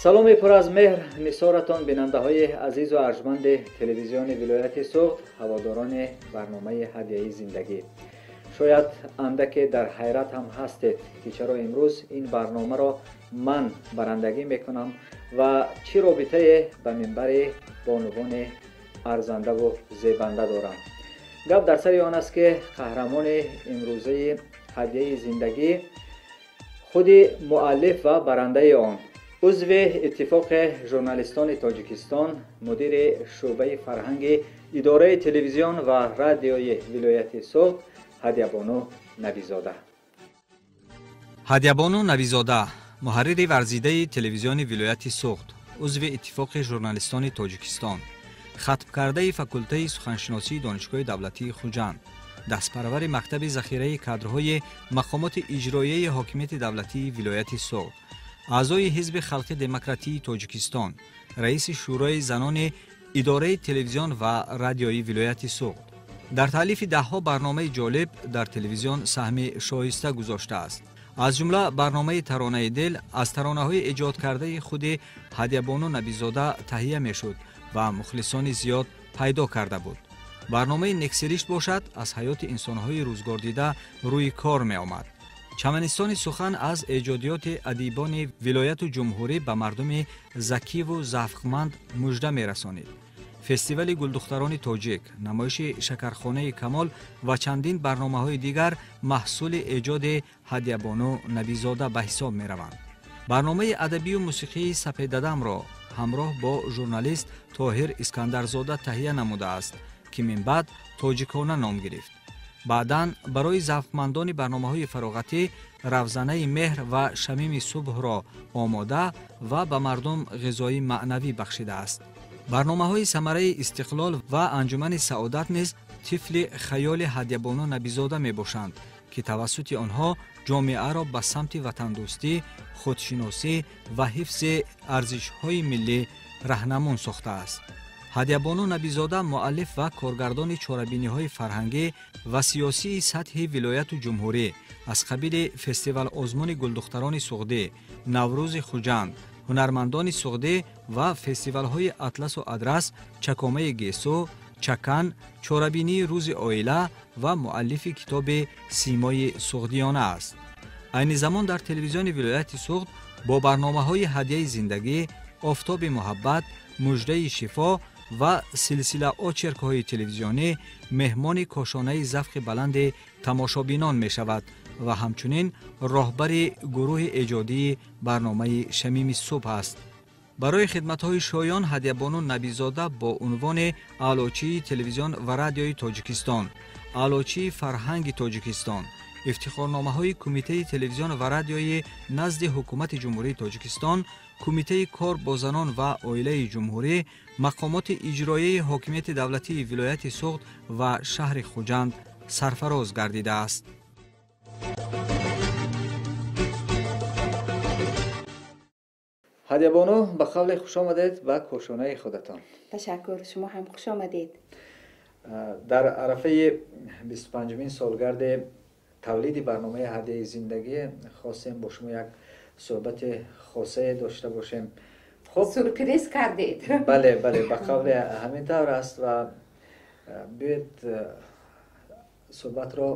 Саломи пур аз меҳр нисоратон бинандаҳои азизу арҷманди телевизиони вилояти Суғд, ҳаводорони барномаи ҳадияи зиндагӣ. Шояд андаке дар ҳайрат ҳам ҳастед, ки чаро имрӯз ин барномаро ман барандагӣ мекунам ва чӣ робитае ба минбари бонувони арзандаву зебанда дорам. Гап дар сари он аст, ки қаҳрамони имрӯзаи ҳадияи зиндагӣ худи муаллиф ва барандаи он, узви Иттифоқи журналистони Тоҷикистон, мудири шӯъбаи фарҳанги идораи телевизион ва радиои вилояти Суғд Ҳадиябону Набизода. Ҳадиябону Набизода, муҳаррири варзидаи телевизиони вилояти Суғд, узви Иттифоқи журналистони Тоҷикистон, хатмкардаи факултаи суханшиносии Донишгоҳи давлатии Хуҷанд, дастпарвари мактаби захираи кадрҳои мақомоти иҷроияи ҳокимияти давлатии вилояти Суғд, аъзои Ҳизби халқи демократии Тоҷикистон, раиси Шӯрои занони идораи телевизион ва радиои вилояти Суғд. Дар таълифи даҳҳо барномаи ҷолиб дар телевизион саҳми шоиста гузоштааст. Аз ҷумла барномаи Таронаи дил аз таронаҳои эҷодкардаи худи Ҳадиябону Набизода таҳия мешуд ва мухлисони зиёд пайдо карда буд. Барномаи Нексиришт бошад, аз ҳаёти инсонҳои рӯзгордида рӯи кор меомад. Чаманистони сухан аз эҷодиёти адибони вилояту ҷумҳурӣ ба мардуми закиву завқманд мужда мерасонид. Фестивали гулдухтарони тоҷик, намоиши шакархонаи Камол ва чандин барномаҳои дигар маҳсули эҷоди Ҳадиябону Набизода ба ҳисоб мераванд. Барномаи адабию мусиқии Сапедадамро ҳамроҳ бо журналист Тоҳир Искандарзода таҳия намудааст, ки минбаъд Тоҷикона ном гирифт. Баъдан барои завқмандони барномаҳои фароғатӣ Равзанаи меҳр ва Шамими субҳро омода ва ба мардум ғизои маънавӣ бахшидааст. Барномаҳои Самараи истиқлол ва Анҷумани саодат низ тифли хаёли Ҳадиябону Набизода мебошанд, ки тавассути онҳо ҷомеаро ба самти ватандӯстӣ, худшиносӣ ва ҳифзи арзишҳои миллӣ раҳнамун сохтааст. Ҳадиябону Набизода муаллиф ва коргардони чорабиниҳои фарҳангӣ ва сиёсии сатҳи вилояту ҷумҳурӣ аз қабили фестивал-озмуни гулдухтарони суғдӣ, Наврӯзи Хуҷанд, ҳунармандони суғдӣ ва фестивалҳои Атласу адрас, Чакомаи гесу, Чакан, чорабинии Рӯзи оила ва муаллифи китоби Симои суғдиёна аст. Айни замон дар телевизиони вилояти Суғд бо барномаҳои Ҳадияи зиндагӣ, Офтоби муҳаббат, Муждаи шифо ва силсила очеркҳои телевизионӣ меҳмони кошонаи завқи баланди тамошобинон мешавад ва ҳамчунин роҳбари гурӯҳи эҷодии барномаи Шамими субҳ аст. Барои хидматҳои шоён Ҳадиябону Набизода бо унвони Аълочии телевизион ва радиои Тоҷикистон, Аълочии фарҳанги Тоҷикистон, ифтихорномаҳои Кумитаи телевизион ва радиои назди Ҳукумати Ҷумҳурии Тоҷикистон, Кумитаи кор бо занон ва оилаи ҷумҳурӣ, мақомоти иҷроияи ҳокимияти давлатии вилояти Суғд ва шаҳри Хуҷанд сарфароз гардидааст. Ҳадиябону, ба қавле хуш омадед ба кошонаи худатон. Ташаккур, шумо ҳам хуш омадед. Дар арафаи 25-умин солгарди тавлиди барномаи ҳадияи зиндагӣ хостем бо шумо як суҳбати хосае дошта бошем. Хуб, сюрприз кардед. Бале, бале, ба қавле ҳамин тавр аст ва биёед суҳбатро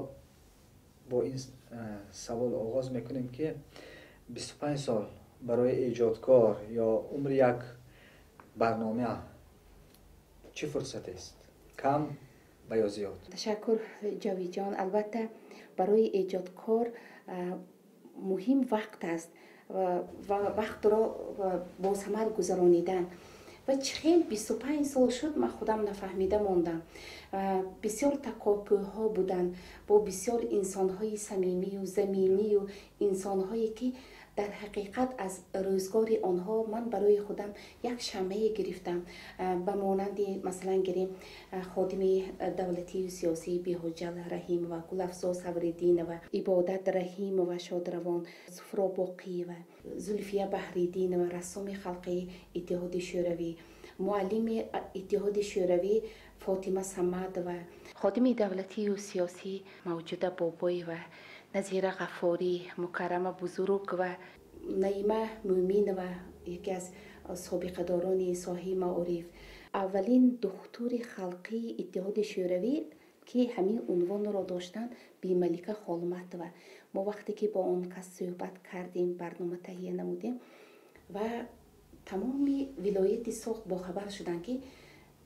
бо ин савол оғоз мекунем, ки 25 сол барои эҷодкор ё умри як барнома чӣ фурсатест? Кам ва ё зиёд? Ташаккур, Ҷовидҷон. Албатта, барои эҷодкор муҳим вақт аст ва вақтро босамар гузаронидан. Ва чӣ хел 25 сол шуд, ман худам нафаҳмида мондам. Бисёр такопӯҳо буданд бо бисёр инсонҳои самимию заминию инсонҳое, ки дар ҳақиқат аз рӯзгори онҳо ман барои худам як шамъае гирифтам. Ба монанди, масалан гирем, ходими давлатию сиёсии Беҳуҷал Раҳимова, Гулафзо Савриддинова, Ибодат Раҳимова шодравон, Суфро Боқиева, Зулфия Баҳриддинова, рассоми халқии Иттиҳоди Шӯравӣ, муаллими Иттиҳоди Шӯравӣ Фотима Самадова, ходими давлатию сиёсӣ Мавҷуда Бобоева, Назира Ғаффорӣ, Мукаррама Бузурукова, Наима Мӯминова, яке аз собиқадорони соҳаи маориф, аввалин духтури халқии Иттиҳоди Шӯравӣ, ки ҳамин унвонро доштанд, Бималика Холматова. Мо вақте ки бо он кас суҳбат кардем, барнома таҳия намудем ва тамоми вилояти Суғд бохабар шуданд, ки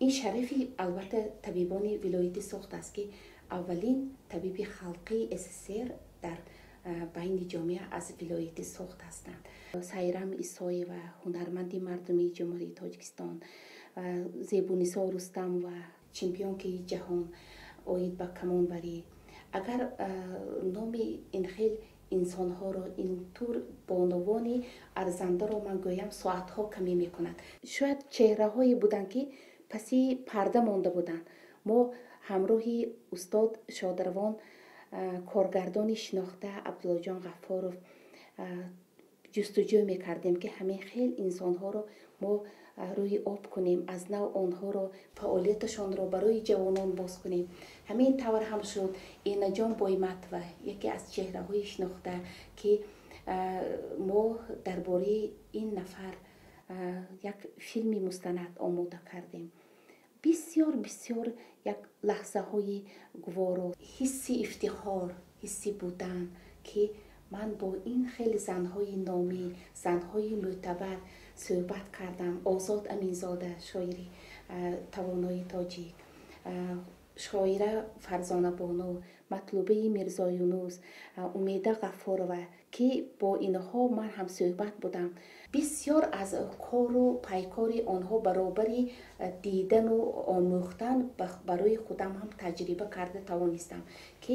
ин шарафи албатта табибони вилояти Суғд аст, ки аввалин табиби халқии СССР дар байни ҷомеа аз вилояти Суғд ҳастанд. Сайрам Исоева, ҳунарманди мардумии Ҷумҳурии Тоҷикистон, Зебунисо Рустамова, чемпионкаи ҷаҳон оид ба камонварӣ. Агар номи ин хел инсонҳоро, ин тур бонувони арзандаро ман гӯям, соатҳо камӣ мекунад. Шояд чеҳраҳое буданд, ки паси парда монда буданд. Мо ҳамроҳи устод шодарвон, коргардони шинохта Абдуллоҷон Ғаффоров ҷустуҷӯ мекардем, ки ҳамин хел инсонҳоро мо рӯи об кунем, аз нав онҳоро, фаъолияташонро барои ҷавонон боз кунем. Ҳамин тавр ҳам шуд. Энаҷон Бойматова, яке аз чеҳраҳои шинохта, ки мо дар бораи ин нафар як филми мустанад омода кардем. Бисёр бисёр як лаҳзаҳои гуворо, ҳисси ифтихор, ҳисси будан, ки ман бо ин хеле занҳои номӣ, занҳои мӯътабар суҳбат кардам. Озод Аминзода, шоири тавонои тоҷик, шоира Фарзонабону, Матлубаи Мирзоюнус, Умеда Ғаффорова, ки бо инҳо ман ҳамсӯҳбат будам. Бисёр аз кору пайкори онҳо баробари дидану омӯхтан барои худам ҳам таҷриба карда тавонистам, ки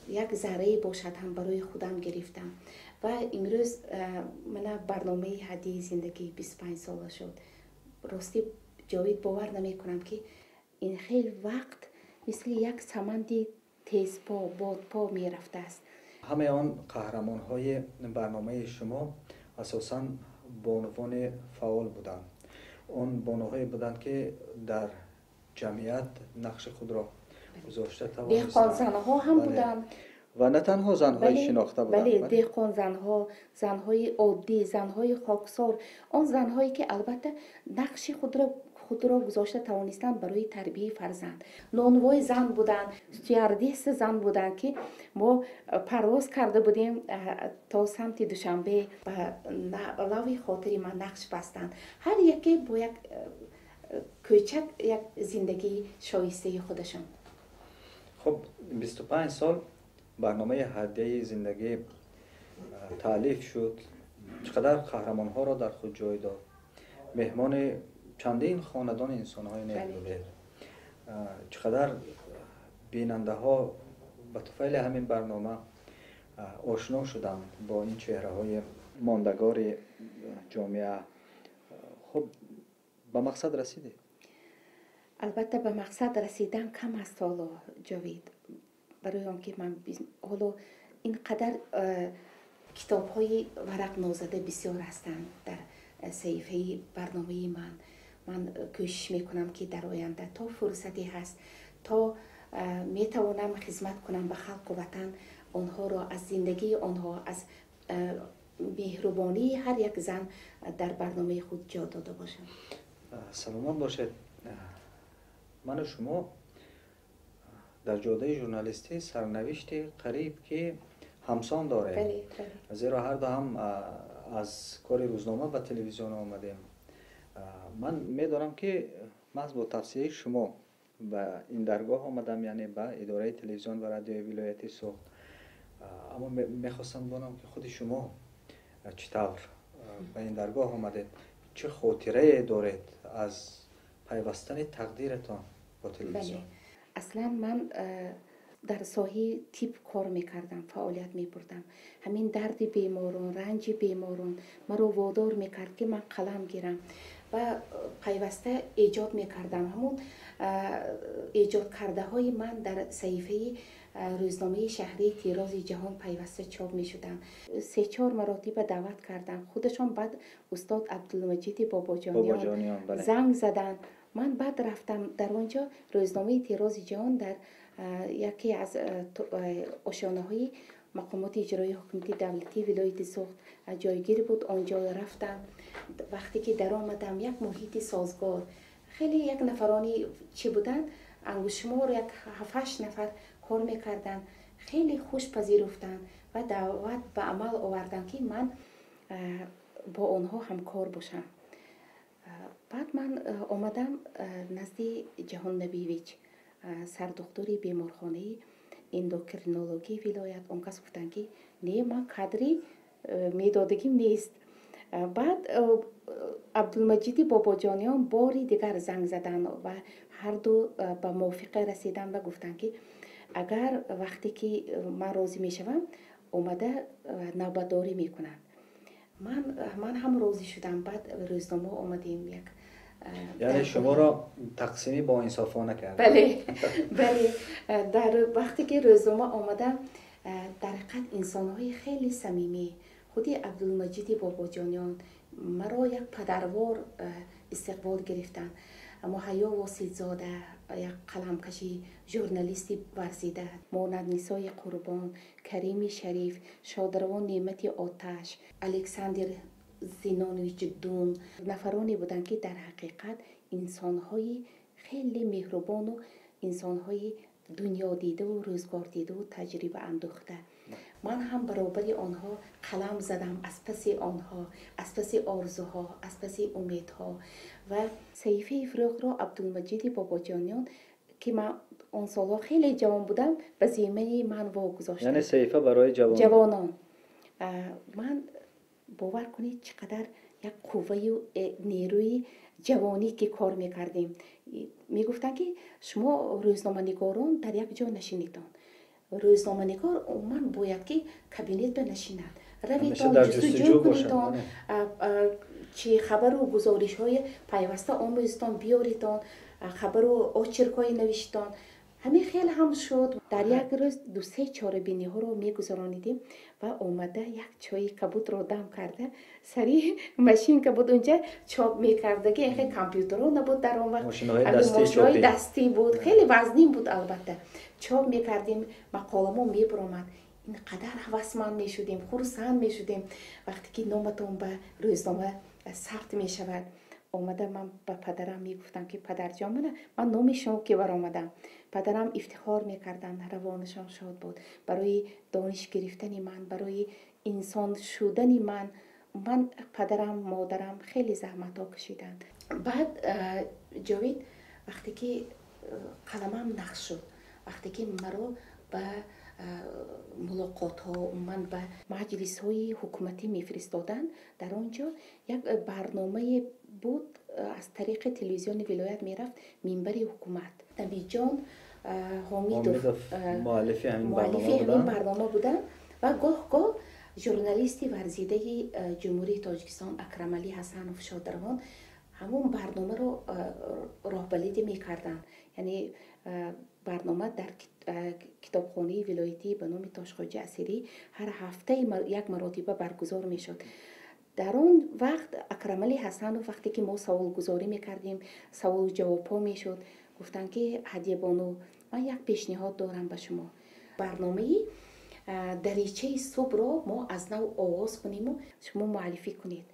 як заррае бошад ҳам барои худам гирифтам. Ва имрӯз мана барномаи ҳадияи зиндагӣ 25 сола шуд. Ростӣ, Ҷовид, бовар намекунам, ки ин хел вақт мисли як саманди тезпо, бодпо мерафтааст. Ҳамаи он қаҳрамонҳои барномаи шумо асосан бонувони фаъол буданд. Он бонуҳое буданд, ки дар ҷамъият нақши худро гузошта тавонистанд. Деҳқонзанҳо ҳам буданд. Ва на танҳо занҳои шинохта буданд. Бале, деҳқонзанҳо, занҳои оддӣ, занҳои хоксор, он занҳое, ки албатта нақши худро гузошта тавонистанд барои тарбияи фарзанд. Нонвои зан буданд, стюардесса зан буданд, ки мо парвоз карда будем то самти Душанбе, ба лави хотири ман нақш бастанд. Ҳар яке бо як кӯчак як зиндагии шоистаи худашон. Хуб, 25 сол барномаи ҳадияи зиндагӣ таълиф шуд. Чӣ қадар қаҳрамонҳоро дар худ ҷой дод. Меҳмони чандин хонадони инсонҳои нек будед. Чӣ қадар бинандаҳо ба туфайли ҳамин барнома ошно шуданд бо ин чеҳраҳои мондагори ҷомеа. Хуб, ба мақсад расидед? Албатта, ба мақсад расидан кам аст ҳоло, Ҷовид, барои он ки ман ҳоло ин қадар китобҳои варақнозада бисёр ҳастанд дар саҳифаи барномаи ман. Ман кӯшиш мекунам, ки дар оянда то фурсате ҳаст, то метавонам хизмат кунам ба халқу ватан, онҳоро аз зиндагии онҳо, аз меҳрубонии ҳар як зан дар барномаи худ ҷо дода бошам. Саломат бошед. Ману шумо дар ҷодаи журналистӣ сарнавишти қариб ки ҳамсон дорем, зеро ҳарду ҳам аз кори рӯзнома ба телевизион омадем. Ман медонам, ки маҳз бо тавсияи шумо ба ин даргоҳ омадам, яъне ба идораи телевизион ва радиои вилояти Суғд. Аммо мехостам донам, ки худи шумо чӣ тавр ба ин даргоҳ омадед, чӣ хотирае доред аз пайвастани тақдиратон бо телевизион? Аслан ман дар соҳаи тиб кор мекардам, фаъолият мебурдам. Ҳамин дарди беморон, ранҷи беморон маро водор мекард, ки ман қалам гирам ва пайваста эҷод мекардам. Ҳамун эҷодкардаҳои ман дар саҳифаи рӯзномаи шаҳрии Тирози ҷаҳон пайваста чоп мешуданд. Се-чор маротиба даъват кардам худашон. Баъд устод Абдулмаҷиди Бобоҷониён занг заданд, ман баъд рафтам. Дар он ҷо рӯзномаи Тирози ҷаҳон дар яке аз ошёнаҳои Мақомоти иҷроии ҳукумати давлатии вилояти Суғд ҷойгир буд, он ҷо рафтам. Вақте ки даромадам, як муҳити созгор, хеле як нафарони чӣ буданд, ангушшумор, як ҳафт-ҳашт нафар кор мекарданд. Хеле хуш пазируфтанд ва даъват ба амал оварданд, ки ман бо онҳо ҳамкор бошам. Баъд ман омадам назди Ҷаҳон Набиевич, сардухтури беморхонаи эндокринологии вилоят. Он кас гуфтанд, ки не, ман кадри медодагим нест. Баъд Абдулмаҷиди Бобоҷониён бори дигар занг заданд ва ҳарду ба мувофиқа расиданд ва гуфтанд, ки агар вақте ки ман розӣ мешавам, омада навбатдорӣ мекунанд. Ман ҳам розӣ шудам. Баъд рӯзнома омадем як Яъне шуморо тақсимӣ боинсофона кард. Бале, бале. Дар вақте ки рӯзнома омадам, дар ҳақиқат инсонҳои хеле самимӣ, худи Абдулмаҷиди Бобоҷониён маро як падарвор истиқбол гирифтанд. Муҳайё Воситзода, як қаламкаши журналисти варзида, Монаднисои Қурбон, Карими Шариф, шодравон Неъмати Оташ, Александр Зинонович Дун нафароне буданд, ки дар ҳақиқат инсонҳои хеле меҳрубону инсонҳои дунёдидаву рӯзгордидаву таҷриба андӯхта. Ман ҳам баробари онҳо қалам задам, аз паси онҳо, аз паси орзуҳо, аз паси умедҳо. Ва саҳифаи Фурӯғро Абдулмаҷиди Бобоҷониён, ки ман он солҳо хеле ҷавон будам, ба зиммаи ман вогузоштанд. Яъне саҳифа барои ҷавонон. Ман, бовар кунед, чӣ қадар як қувваю нерӯи ҷавонӣ ки кор мекардем. Мегуфтанд, ки шумо рӯзноманигорон дар як ҷо нашинедон, рӯзноманигор умуман бояд ки кабинет ба нашинад, равитон, ҷустуҷӯ кунедон, чи хабару гузоришҳои пайваста омӯзитон, биёритон, хабару очеркҳои навиштон. Ҳамин хел ҳам шуд. Дар як рӯз ду-се чорабиниҳоро мегузаронидем ва омада як чои кабудро дам карда, сари машинка буд, унҷа чоп мекардаги, хел компютерҳо набуд дар он вақт, мошинои дастӣ буд, хеле вазнин буд албатта. Чоп мекардем, мақоламо мебаромад. Ин қадар ҳавасманд мешудем, хурсанд мешудем, вақте ки номатон ба рӯзнома сабт мешавад. Омада ман ба падарам мегуфтам, ки падарҷон, мана ман номи шумо ки баромадам. Падарам ифтихор мекарданд, равонашон шод буд барои дониш гирифтани ман, барои инсон шудани ман. Ман падарам, модарам хеле заҳматҳо кашиданд. Баъд, Ҷовид, вақте ки қаламам нақш шуд, вақте ки маро ба мулоқотҳо, умуман ба маҷлисҳои ҳукуматӣ мефиристоданд, дар он ҷо як барномае буд, аз тариқи телевизиони вилоят мерафт, «Минбари ҳукумат». Набиҷон Ҳомидов муаллифи ҳамин барнома буданд ва гоҳ гоҳ журналисти варзидаи Ҷумҳурии Тоҷикистон Акрамалӣ Ҳасанов шодравон ҳамон барномаро роҳбалидӣ мекарданд. Яъне барнома дар китобхонаи вилоятӣ ба номи Тошхоҷи Асирӣ ҳар ҳафтаи як маротиба баргузор мешуд. Дар он вақт Акрамалӣ Ҳасанов, вақте ки мо саволгузорӣ мекардем, саволу ҷавобҳо мешуд, гуфтанд, ки Ҳадиябону, ман як пешниҳод дорам ба шумо: барномаи «Даричаи субҳро мо аз нав оғоз куниму шумо муаллифӣ кунед.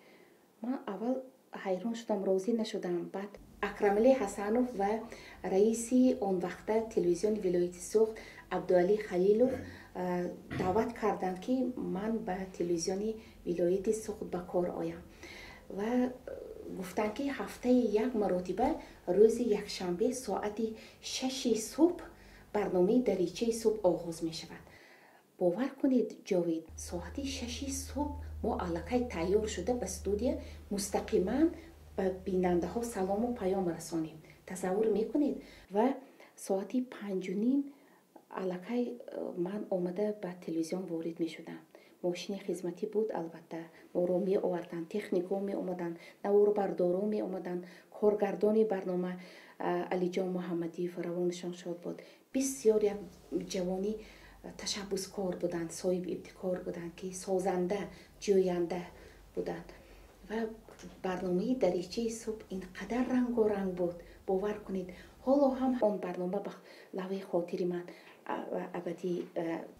Ман аввал ҳайрон шудам, розӣ нашудам. Баъд Акрамалӣ Ҳасанов ва раиси он вақта телевизиони вилояти Суғд Абдуалӣ Халилов даъват карданд, ки ман ба телевизиони вилояти Суғд ба кор оям, ва гуфтанд, ки ҳафтаи як маротиба рӯзи якшанбе соати 6-и субҳ барномаи «Даричаи субҳ» оғоз мешавад. Бовар кунед, Ҷовид, соати 6-и субҳ мо аллакай тайёр шуда ба студия мустақиман ба бинандаҳо салому паём расонем. Тасаввур мекунед? Ва соати 5:30 аллакай ман омада ба телевизион ворид мешудам. Мошини хизматӣ буд албатта, моро меоварданд, техникҳо меомаданд, наворбардорон меомаданд. Коргардони барнома Алиҷон Муҳаммадиев, равонашон шод буд, бисёр як ҷавони ташаббускор буданд, соҳиби ибтикор буданд, ки созанда, ҷӯянда буданд. Ва барномаи «Даричаи субҳ» ин қадар рангоранг буд, бовар кунед, ҳоло ҳам он барнома ба лавҳи хотири ман абадӣ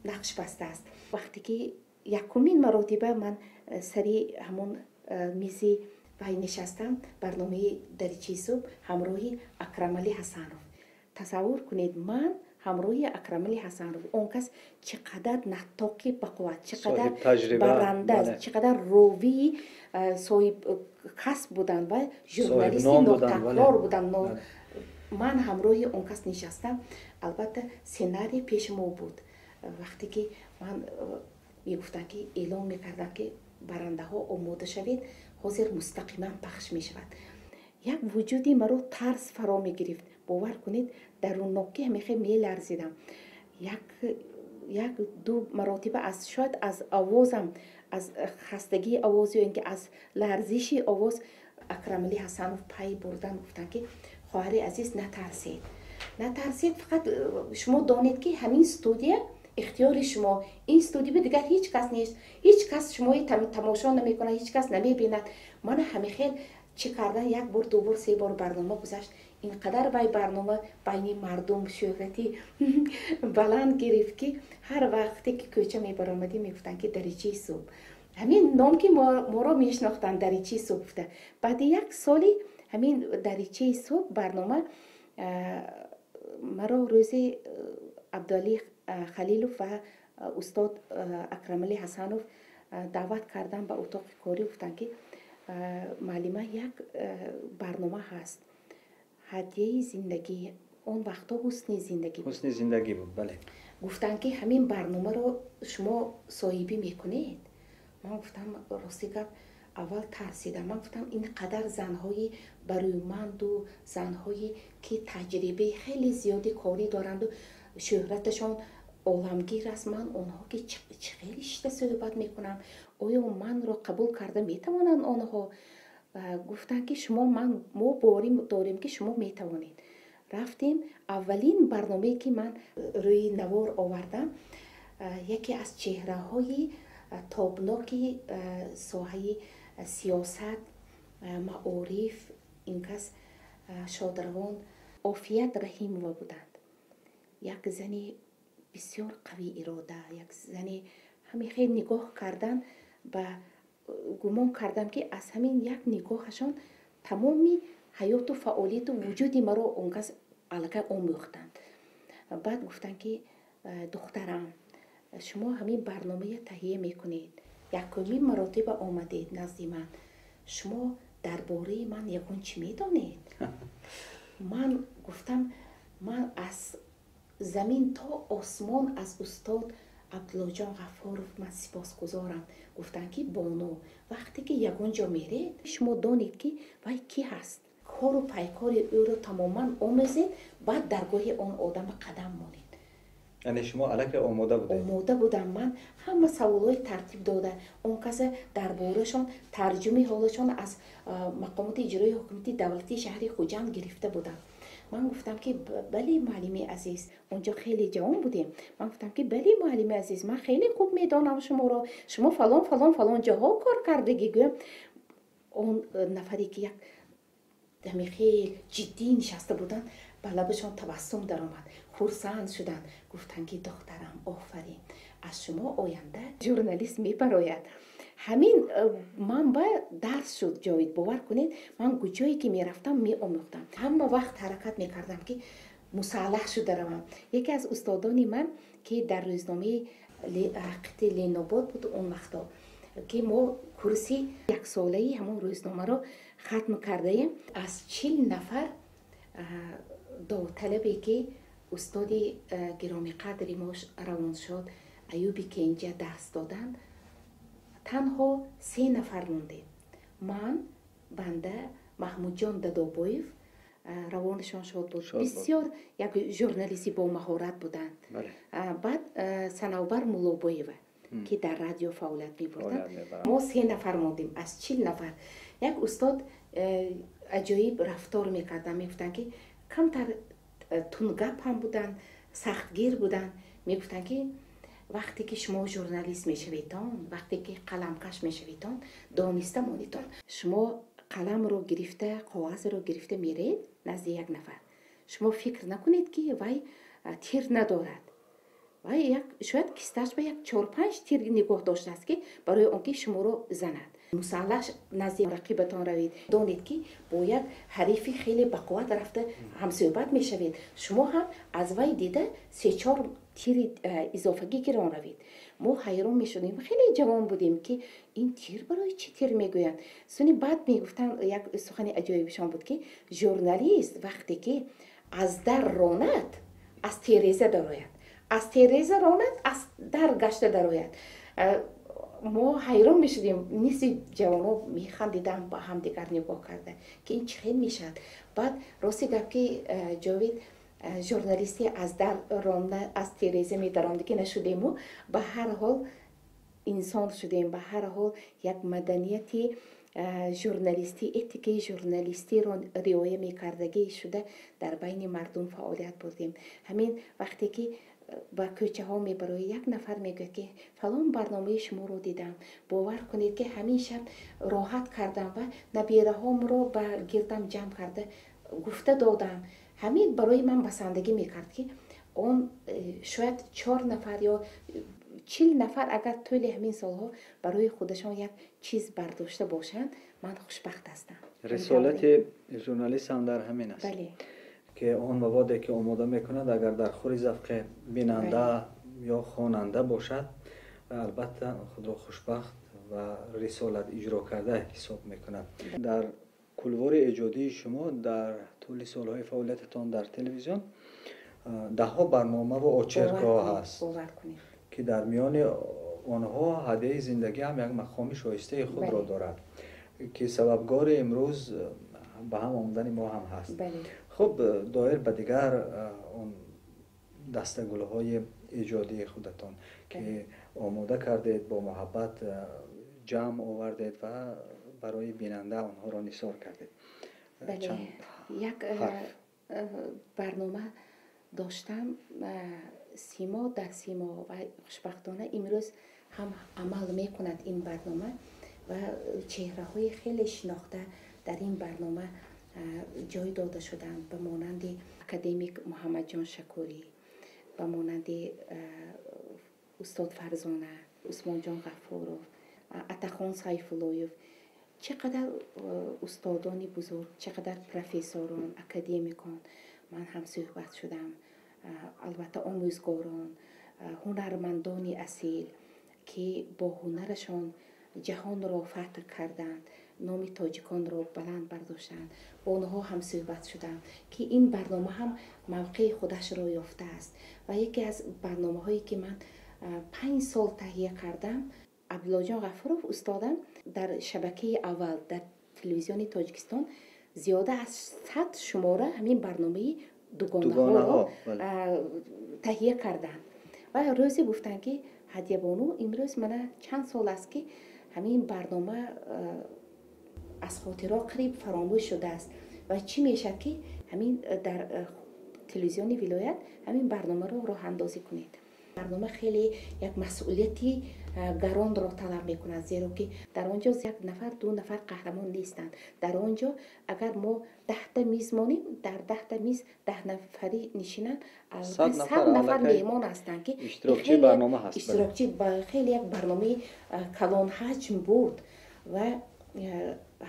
нақш бастааст. Вақте ки якумин маротиба ман сари ҳамон мизи вай нишастам, барномаи Даричаи субҳ ҳамроҳи Акрамали Ҳасанов. Тасаввур кунед, ман ҳамроҳи Акрамали Ҳасанов, он кас чӣ қадар наттоқи бақувват, чӣ қадар баранда, чӣ қадар ровии соҳиб касб буданд ва журналисти нотакрор буданд. Ман ҳамроҳи он кас нишастам. Албатта, сценарий пеши мо буд. Вақте ки ман мегуфтам, ки эълон мекардам, ки барандаҳо омода шавед, ҳозир мустақиман пахш мешавад, як вуҷуди маро тарс фаро мегирифт. Бовар кунед, даруннокӣ ҳамехе меларзидам. Як ду маротиба аз шояд аз овозам, аз хастагии овоз ё ин ки аз ларзиши овоз Акрамали Ҳасанов пай бурдан, гуфтанд, ки хоҳари азиз, натарсед, натарсед, фақат шумо донед, ки ҳамин студия ихтиёри шумо, ин студия дигар ҳеҷ кас нест, ҳеҷ кас шумои тамошо намекунад, ҳеҷ кас намебинад. Мана ҳамихел чӣ кардан, як бор, ду бор, се бор барнома гузашт. Ин қадар вай барнома байни мардум шӯҳрати баланд гирифт, ки ҳар вақте ки кӯча мебаромадем, мегуфтанд, ки Даричаи субҳ. Ҳамин ном ки моро мешинохтанд, Даричаи субҳ гуфта. Баъди як соли ҳамин Даричаи субҳ барнома маро рӯзи Абдуалӣ Халилов ва устод Акрамали Ҳасанов даъват карданд ба утоқи корӣ. Гуфтанд, ки муаллима, як барнома ҳаст, Ҳадияи зиндагӣ, он вақтҳо Ҳусни зиндагӣ. Ҳусни зиндагӣ буд, бале. Гуфтанд, ки ҳамин барномаро шумо соҳибӣ мекунед. Ман гуфтам, рости гап, аввал тарсидам. Ман гуфтам, ин қадар занҳои барӯманду занҳое ки таҷрибаи хеле зиёди корӣ доранду шӯҳраташон оламгир аст, ман онҳо ки чӣ хеле шита суҳбат мекунам, оё манро қабул карда метавонанд онҳо? Гуфтанд, ки шумо, ман мо боварӣ дорем, ки шумо метавонед. Рафтем, аввалин барномае ки ман рӯи навор овардам, яке аз чеҳраҳои тобноки соҳаи сиёсат, маориф, ин кас шодравон Офият Раҳимова буданд. Як зани бисёр қавӣ ирода, як зани ҳамин хел нигоҳ кардан ба гумон кардам, ки аз ҳамин як нигоҳашон тамоми ҳаёту фаъолияту вуҷуди маро он кас аллакай омӯхтанд. Баъд гуфтанд, ки духтарам, шумо ҳамин барномая таҳия мекунед, якумин маротиба омадед назди ман, шумо дар бораи ман ягон чӣ медонед? Ман гуфтам, ман аз замин то осмон аз устод Абдуллоҷон Ғаффоров ман сипосгузорам. Гуфтанд, ки бону, вақте ки ягон ҷо меред, шумо донед, ки вай кӣ ҳаст, кору пайкори ӯро тамоман омӯзед, баъд даргоҳи он одама қадам монед. Яъне шумо аллакай омода будед? Омода будам. Ман ҳама саволҳои тартиб дода, он каса дар борашон тарҷумаи ҳолашон аз мақомоти иҷроии ҳукумати давлатии шаҳри Хуҷанд гирифта будам. Ман гуфтам, ки бале, муаллими азиз, онҷо хеле ҷавон будем. Ман гуфтам, ки бале, муаллими азиз, ман хеле хуб медонам шуморо, шумо фалон, фалон, фалон ҷоҳо кор кардагӣ. Гӯям, он нафаре ки як ҳами хел ҷиддӣ нишаста буданд, ба лабашон табассум даромад, хурсанд шуданд, гуфтанд, ки духтарам, офарин, аз шумо оянда журналист мебарояд. Ҳамин ман ба дарс шуд, Ҷовид. Бовар кунед, ман куҷое ки мерафтам, меомӯхтам, ҳама вақт ҳаракат мекардам, ки мусаллаҳ шуда равам. Яке аз устодони ман, ки дар рӯзномаи Ҳақиқати Ленобод буд он вақто, ки мо курси яксолаи ҳамон рӯзномаро хатм кардаем, аз 40 нафар довталабе ки устоди гиромиқадри мо равоншод Аюби Кенҷа дарс доданд, танҳо се нафар мондем: ман, банда, Маҳмудҷон Дадобоев, равонашон шод буд, бисёр як журналисти бомаҳорат буданд, баъд Санавбар Муллобоева, ки дар радио фаъолият мебурданд. Мо се нафар мондем аз 40 нафар. Як устод аҷоиб рафтор мекарданд, мегуфтанд, ки камтар тундгап ҳам буданд, сахтгир буданд. Мегуфтанд, ки вақте ки шумо журналист мешаведтон, вақте ки қаламкаш мешаведтон, дониста монедтон, шумо қаламро гирифта, коғазро гирифта меред назди як нафар, шумо фикр накунед, ки вай тир надорад. Ва як шояд кисташ ба як 4-5 тир нигоҳ доштааст, ки барои он ки шуморо занад. Мусаллаҳ назди рақибатон равед, донед, ки бо як ҳарифи хеле бақувват рафта ҳамсӯҳбат мешавед. Шумо ҳам аз вай дида се-чор тири изофагӣ гирон равед. Мо ҳайрон мешудем, хеле ҷавон будем, ки ин тир барои чӣ тир мегӯянд. Суни баъд мегуфтанд, як сухани аҷоибишон буд, ки журналист вақте ки аз дар ронад, аз тереза дарояд, аз тереза ронад, аз дар гашта дарояд. Мо ҳайрон мешудем, нисфи ҷавонҳо механдидам, ба ҳамдигар нигоҳ карда, ки ин чӣ хел мешавад. Баъд рости гап, ки Ҷовид, журналисти аз дар ронда, аз тереза медаромда ки нашудему, ба ҳар ҳол инсон шудем, ба ҳар ҳол як маданияти журналистӣ, этикаи журналистиро риоя мекардагӣ шуда, дар байни мардум фаъолият бурдем. Ҳамин вақте ки ба кӯчаҳо мебароӣ, як нафар мегӯяд, ки фалон барномаи шуморо дидам, бовар кунед, ки ҳамин шаб роҳат кардам ва набираҳомро ба гирдам ҷамъ карда гуфта додам. Ҳамин барои ман басандагӣ мекард, ки он шояд чор нафар ё 40 нафар агар тӯли ҳамин солҳо барои худашон як чиз бардошта бошанд, ман хушбахт ҳастам. Рисолати журналист ҳам дар ҳамин аст, ки он маводе ки омода мекунад, агар дар хури завқи бинанда ё хонанда бошад, албатта худро хушбахт ва рисолат иҷро карда ҳисоб мекунад. Дар кулвори эҷодии шумо дар тӯли солҳои фаъолиятатон дар телевизион даҳҳо барномаву очеркҳо ҳаст, ки дар миёни онҳо «Ҳадияи зиндагӣ» ҳам як мақоми шоистаи худро дорад, ки сабабгори имрӯз ба ҳам омадани мо ҳам ҳаст. Хуб, доир ба дигар он дастагулҳои эҷодии худатон, ки омода кардед, бо муҳаббат ҷамъ овардед ва барои бинанда онҳоро нисор кардед. Як барнома доштам, «Симо дар симо», ва хушбахтона имрӯз ҳам амал мекунад ин барнома ва чеҳраҳои хеле шинохта дар ин барнома ҷой дода шуданд, ба монанди академик Муҳаммадҷон Шакурӣ, ба монанди устод Фарзона, Усмонҷон Ғафуров, Атахон Сайфуллоев. Чӣ қадар устодони бузург, чӣ қадар профессорон, академикон ман ҳамсӯҳбат шудам, албатта омӯзгорон, ҳунармандони асил, ки бо ҳунарашон ҷаҳонро фатҳ карданд, номи тоҷиконро баланд бардоштанд. Бо онҳо ҳамсӯҳбат шудам, ки ин барнома ҳам мавқеи худашро ёфтааст. Ва яке аз барномаҳое, ки ман 5 сол таҳия кардам, Абдуллоҷон Ғафуров устодам дар шабакаи аввал, дар телевизиони Тоҷикистон зиёда аз 100 шумора ҳамин барномаи «Дугонаҳоро» таҳия карданд. Ва рӯзе гуфтанд, ки Ҳадиябону, имрӯз мана чанд сол аст, ки ҳамин барнома аз хотирҳо қариб фаромӯш шудааст, ва чӣ мешавад, ки ҳамин дар телевизиони вилоят ҳамин барномаро роҳандозӣ кунед? Барнома хеле як масъулияти гаронро талаб мекунад, зеро ки дар он ҷо як нафар, ду нафар қаҳрамон нестанд. Дар он ҷо агар мо 10-та миз монем, дар 10-та миз 10 нафарӣ нишинанд, 100 нафар меҳмон ҳастанд, ки иштирокчи. Хеле як барномаи калонҳаҷм буд ва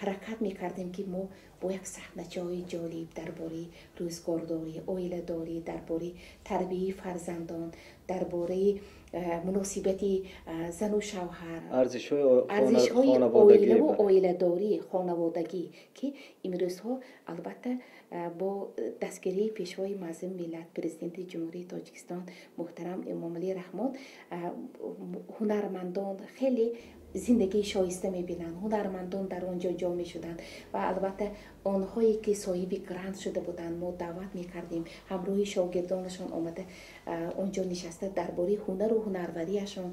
ҳаракат мекардем, ки мо бо як саҳначаҳои ҷолиб дар бораи рӯзгордорӣ, оиладорӣ, дар бораи тарбияи фарзандон, дар бораи муносибати зану шавҳар, арзишҳои оилаву оиладорӣ, хонаводагӣ, ки имрӯзҳо албатта бо дастгирии Пешвои муаззами миллат, Президенти Ҷумҳурии Тоҷикистон муҳтарам Эмомалӣ Раҳмон, ҳунармандон хеле зиндагии шоиста мебинанд. Ҳунармандон дар он ҷо ҷо мешуданд ва албатта онҳое, ки соҳиби грант шуда буданд, мо даъват мекардем, ҳамроҳи шогирдонашон омада, он ҷо нишаста, дар бораи ҳунару ҳунарварияшон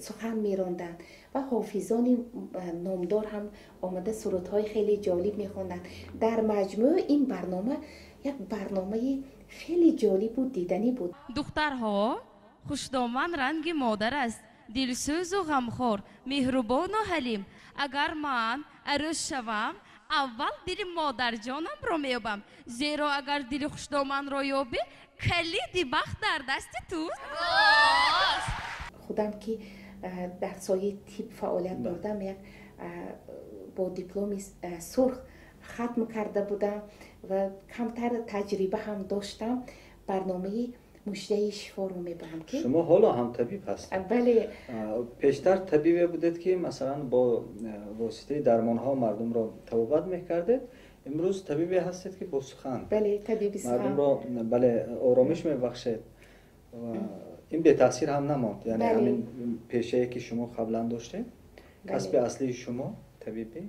сухан меронданд ва ҳофизони номдор ҳам омада, сурудҳои хеле ҷолиб мехонданд. Дар маҷмӯъ ин барнома як барномаи хеле ҷолибу диданӣ буд. Духтарҳо, хушдоман ранги модар аст, дилсӯзу ғамхор, меҳрубону ҳалим. Агар ман арӯс шавам, Аввал дили модарҷонамро меёбам, зеро агар дили хушдоманро ёбӣ, калиди бахт дар дасти туст. Худам ки дар соҳаи тиб фаъолият бурдам, як бо дипломи сурх хатм карда будам ва камтар таҷриба ҳам доштам. Барномаи муждаи шифоро мебарам ки шумо ҳоло ҳам табиб ҳастед. Бале. Пештар табибе будед, ки масалан бо воситаи дармонҳо мардумро табобат мекардед. Имрӯз табибе ҳастед, ки бо сухан бале, табиби сухан мардумро, бале, оромиш мебахшед. Ин бетаъсир ҳам намонд, яъне ҳамин пешае, ки шумо қаблан доштед, касби аслии шумо табибӣ,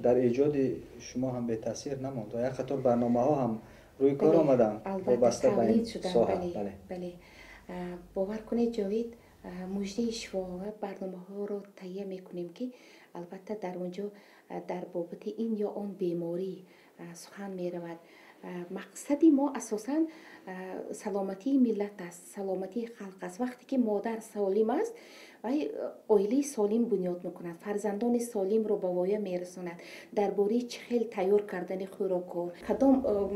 дар эҷоди шумо ҳам бетаъсир намонд ва як қатор барномаҳо ҳам рӯи кор омаданд вобаста ба ин соҳа. Бале, бовар кунед, Ҷовид, муждаи шифо барномаҳоро таҳия мекунем, ки албатта дар он ҷо дар бобати ин ё он беморӣ сухан меравад. Мақсади мо асосан саломатии миллат аст, саломатии халқ аст. Вақте ки модар солим аст, вай оилаи солим бунёд мекунад, фарзандони солимро ба воя мерасонад. Дар бораи чӣ хел тайёр кардани хӯрокҳо, кадом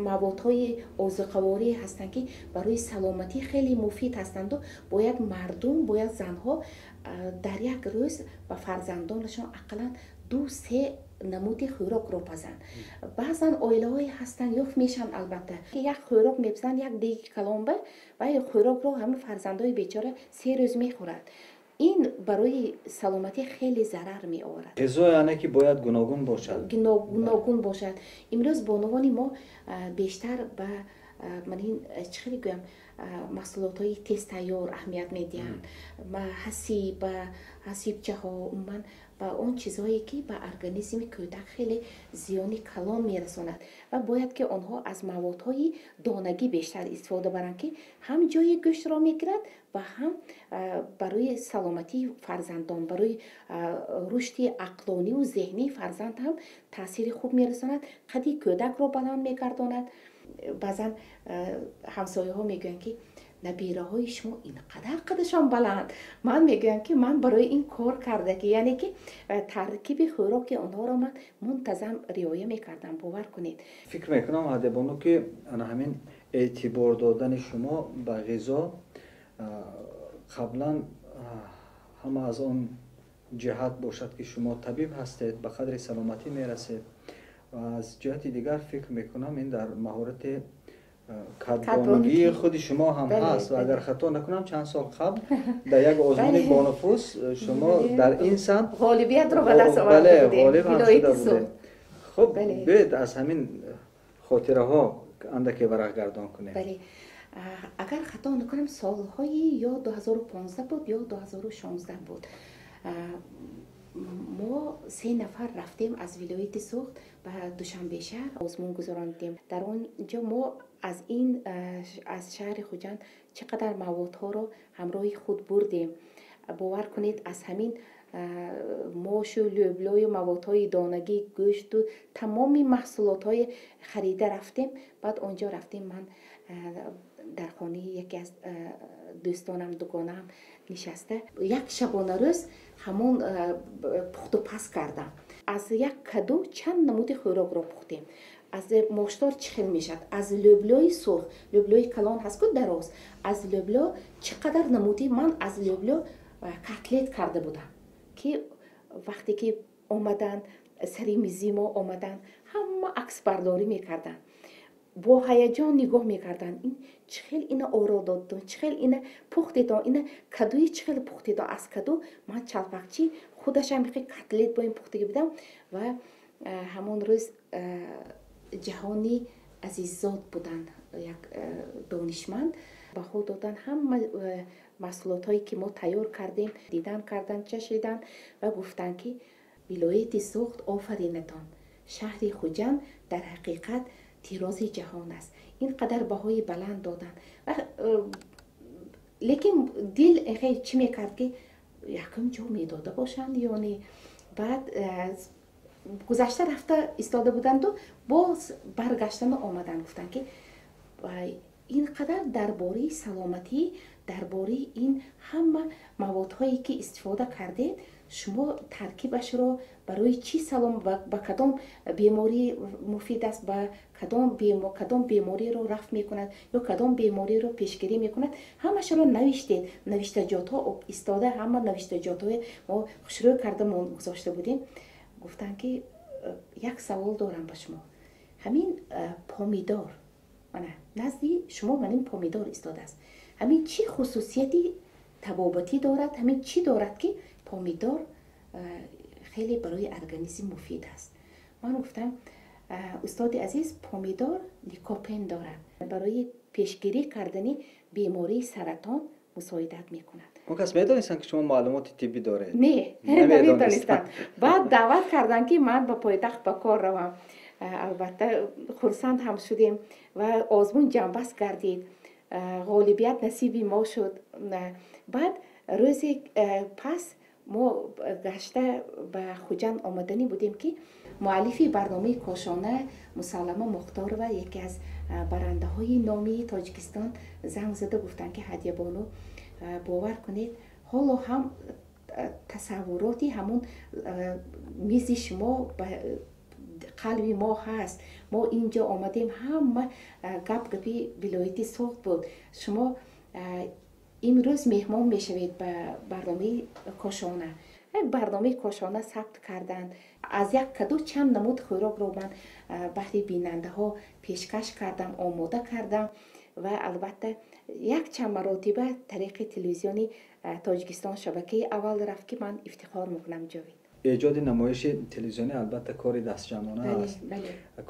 маводҳои озуқаворӣ ҳастанд, ки барои саломатӣ хеле муфид ҳастанду бояд мардум, бояд занҳо дар як рӯз ба фарзандонашон ақаллан 2-3 намуди хӯрокро пазанд. Баъзан оилаҳое ҳастанд, ёфт мешаванд, албатта, ки як хӯрок мепазанд, як деги калонба, ва хӯрокро ҳама фарзандои бечора 3 рӯз мехӯрад. Ин барои саломатӣ хеле зарар меорад. Ғизо яъне ки бояд гуногун бошад. Гуногун бошад. Имрӯз бонувони мо бештар ба ман ин чӣ хеле гӯям, маҳсулотҳои тезтайёр аҳамият медиҳанд, ба ҳасиб, ба ҳасибчаҳо, умуман ба он чизҳое, ки ба организми кӯдак хеле зиёни калон мерасонад. Ва бояд ки онҳо аз маводҳои донагӣ бештар истифода баранд, ки ҳам ҷои гӯштро мегирад ва ҳам барои саломатии фарзандон, барои рушди ақлониву зеҳнии фарзанд ҳам таъсири хуб мерасонад, қади кӯдакро баланд мегардонад. Баъзан ҳамсояҳо мегӯянд, ки набираҳои шумо ин қадар қадашон баланд. Ман мегӯям, ки ман барои ин кор карда, ки яъне ки таркиби хӯроки онҳоро ман мунтазам риоя мекардам, бовар кунед. Фикр мекунам, Ҳадебону, ки ана ҳамин эътибор додани шумо ба ғизо қаблан ҳама аз он ҷиҳат бошад, ки шумо табиб ҳастед, ба қадри саломатӣ мерасед, ва аз ҷиҳати дигар фикр мекунам, ин дар маҳорати кадбонугии худи шумо ҳам ҳаст. Ва агар хато накунам, чанд сол қабл дар як озмуни бонуфуз шумо дар ин самт ғолибиятро ба даст оварда будед. Ғолиб ҳам шуда будед. Хуб, биёед аз ҳамин хотираҳо андаке варақгардон кунем. Бале, агар хато накунам, солҳои ё 2015 буд, ё 2016 буд. Мо се нафар рафтем аз вилояти Суғд ба Душанбе шаҳр, озмун гузаронидем. Дар он ҷо мо аз ин аз шаҳри Хуҷанд чӣ қадар маводҳоро ҳамроҳи худ бурдем, бовар кунед, аз ҳамин мошу лӯблою маводҳои донагӣ, гӯшту тамоми маҳсулотҳои харида рафтем. Баъд он ҷо рафтем, ман дар хонаи яке аз дӯстонам, дугонаам нишаста, як шабонарӯз ҳамон пухту паз кардам. Аз як каду чанд намуди хӯрокро пухтем. Аз моштор чӣ хел мешавад, аз лӯблои сурх, лӯблои калон ҳаст ку, дароз, аз лӯбло чӣ қадар намуди, ман аз лӯбло котлет карда будам, ки вақте ки омаданд сари мизи мо, омаданд, ҳама аксбардорӣ мекарданд, бо ҳаяҷон нигоҳ мекарданд: ин чӣ хел ина оро додтон, чӣ хел ина пухтедон, ина кадуи чӣ хел пухтедон? Аз каду ман чалпақчи худашам хел котлет бо ин пухтагӣ будам. Ва ҳамон рӯз Ҷаҳони Азиззод буданд, як донишманд, баҳо доданд ҳама маҳсулотҳое, ки мо тайёр кардем, дидан карданд, чашиданд ва гуфтанд, ки вилояти Суғд, офаринатон, шаҳри Хуҷанд дар ҳақиқат тирози ҷаҳон аст. Ин қадар баҳои баланд доданд. Лекин дил чӣ мекард, ки якум ҷо медода бошанд ё не. Баъд гузашта рафта истода буданду боз баргаштану омаданд, гуфтанд, ки ин қадар дар бораи саломатӣ, дар бораи ин ҳама маводҳое, ки истифода кардед, Шумо таркибашро барои чӣ салом, ба кадом беморӣ муфид аст, ба кадом бемориро рафъ мекунад ё кадом бемориро пешгирӣ мекунад, ҳамашро навиштед. Навиштаҷотҳо истода, ҳама навиштаҷотҳои мо хушрӯй карда гузошта будем. Гуфтанд ки як савол дорам ба шумо. Ҳамин помидор, мана назди шумо манин помидор истодааст, ҳамин чӣ хусусияти табобатӣ дорад, ҳамин чӣ дорад ки помидор хеле барои организм муфид аст? Ман гуфтам: устоди азиз, помидор ликопен дорад, барои пешгирӣ кардани бемории саратон мусоидат мекунад. Он кас медонистанд, ки шумо маълумоти тиббӣ доред? Не, намедонистанд. Баъд даъват карданд, ки ман ба пойтахт ба кор равам. Албатта, хурсанд ҳам шудем ва озмун ҷамъбаст гардид, ғолибият насиби мо шуд. Баъд рӯзе пас мо гашта ба Хуҷанд омаданӣ будем, ки муаллифи барномаи Кошона Мусаллама Мухторова, яке аз барандаҳои номии Тоҷикистон, занг зада гуфтанд, ки Ҳадиябону, бовар кунед, ҳоло ҳам тасаввуроти ҳамун мизи шумо ба қалби мо ҳаст. Мо инҷо омадем, ҳама гап гапи вилояти Суғд буд. Шумо имрӯз меҳмон мешавед ба барномаи Кошона. Барномаи Кошона сабт карданд. Аз як каду чанд намуд хӯрокро ман баҳри бинандаҳо пешкаш кардам, омода кардам ва албатта якчанд маротиба тариқи телевизиони Тоҷикистон, шабакаи аввал рафт, ки ман ифтихор мекунам, Ҷовид. Эҷоди намоиши телевизионӣ албатта кори дастҷамъона аст,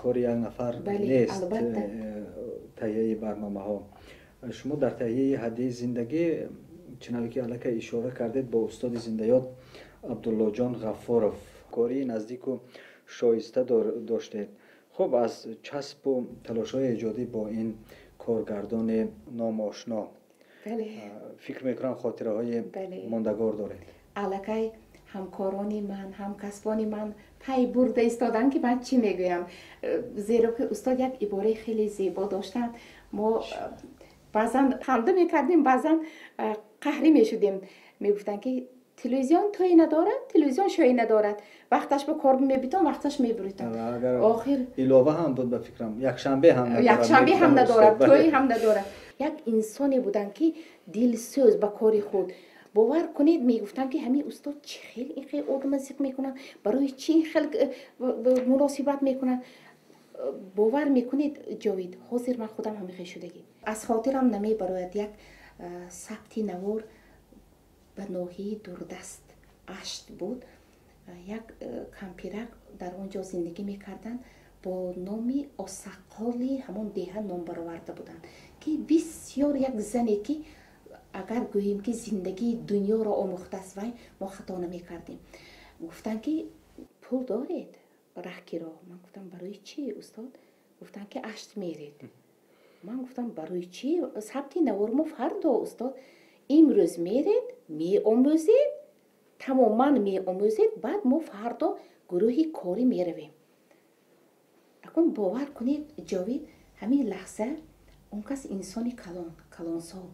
кори як нафар нест. Таҳияи барномаҳо, шумо дар таҳияи Ҳадияи зиндагӣ, чунаве ки аллакай ишора кардед, бо устоди зиндаёд Абдуллоҷон Ғаффоров кории наздику шоиста доштед. Хуб, аз часпу талошҳои эҷодӣ бо ин коргардони номошно, фикр мекунам, хотираҳои мондагор доред. Аллакай ҳамкорони ман, ҳамкасбони ман пай бурда истоданд, ки ман чӣ мегӯям, зеро ки устод як ибораи хеле зебо доштанд. Мо баъзан ханда мекардем, баъзан қаҳрӣ мешудем. Мегуфтанд, ки телевизион тӯй надорад, телевизион шоӣ надорад, вақташ ба кор мебитон, вақташ мебуритон. Охир илова ҳам буд, ба фикрам, якшанбе ҳам. Якшанбе ҳам надорад, тӯй ҳам надорад. Як инсоне буданд, ки дилсӯз ба кори худ. Бовар кунед, мегуфтам, ки ҳамин устод чӣ хел ин хел одама зиқ мекунад, барои чӣ ин хел муносибат мекунад? Бовар мекунед, Ҷовид, ҳозир ман худам ҳамин хел шудагӣ. Аз хотирам намебарояд, як сабти навор ба ноҳияи дурдаст Ашт буд. Як кампирак дар он ҷо зиндагӣ мекарданд, бо номи осаққоли ҳамон деҳа ном бароварда буданд, ки бисёр як зане, ки агар гӯем, ки зиндагии дунёро омӯхтааст вай, мо хато намекардем. Гуфтанд, ки пул доред раҳкиро? Ман гуфтам: барои чӣ, устод? Гуфтанд, ки Ашт меред. Ман гуфтам: барои чӣ? Сабти навор мо фардо, устод. Имрӯз меред, меомӯзед, тамоман меомӯзед, баъд мо фардо гурӯҳи корӣ меравем. Акун бовар кунед, Ҷовид, ҳамин лаҳза он кас инсони калон, калонсол,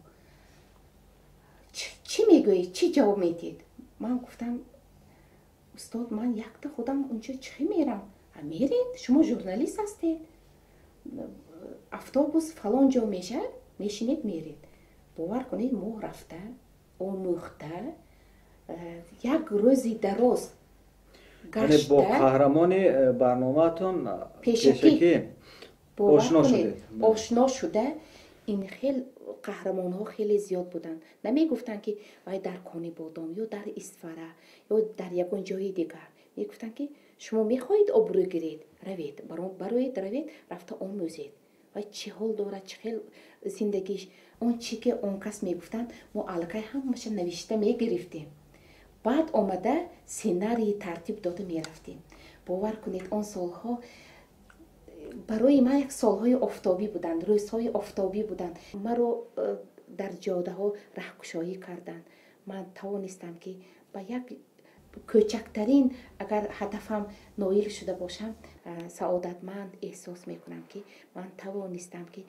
чӣ мегӯед, чӣ ҷавоб медиҳед? Ман гуфтам: устод, ман якта худам унҷо чӣ мерам? Меред, шумо журналист ҳастед, автобус фалон ҷо мешавад, мешинед, меред. Бовар кунед, мо рафта омӯхта, як рӯзи дароз гашта, бо қаҳрамони барномаатон пешакӣ ошно шудед. Ошно шуда. Ин хел қаҳрамонҳо хеле зиёд буданд. Намегуфтанд, ки вай дар Конибодом ё дар Исфара ё дар ягон ҷои дигар. Мегуфтанд, ки шумо мехоҳед обрӯ гиред, равед, бароед, равед, рафта омӯзед, вай чӣ ҳол дорад, чӣ хел зиндагиш. Он чӣ ки он кас мегуфтанд, мо аллакай ҳамаша навишта мегирифтем, баъд омада сценарии тартиб дода мерафтем. Бовар кунед, он солҳо барои ман як солҳои офтобӣ буданд, рӯзҳои офтобӣ буданд. Маро дар ҷодаҳо раҳкушоӣ карданд. Ман тавонистам, ки ба як кӯчактарин агар ҳадафам ноил шуда бошам, саодатманд эҳсос мекунам, ки ман тавонистам, ки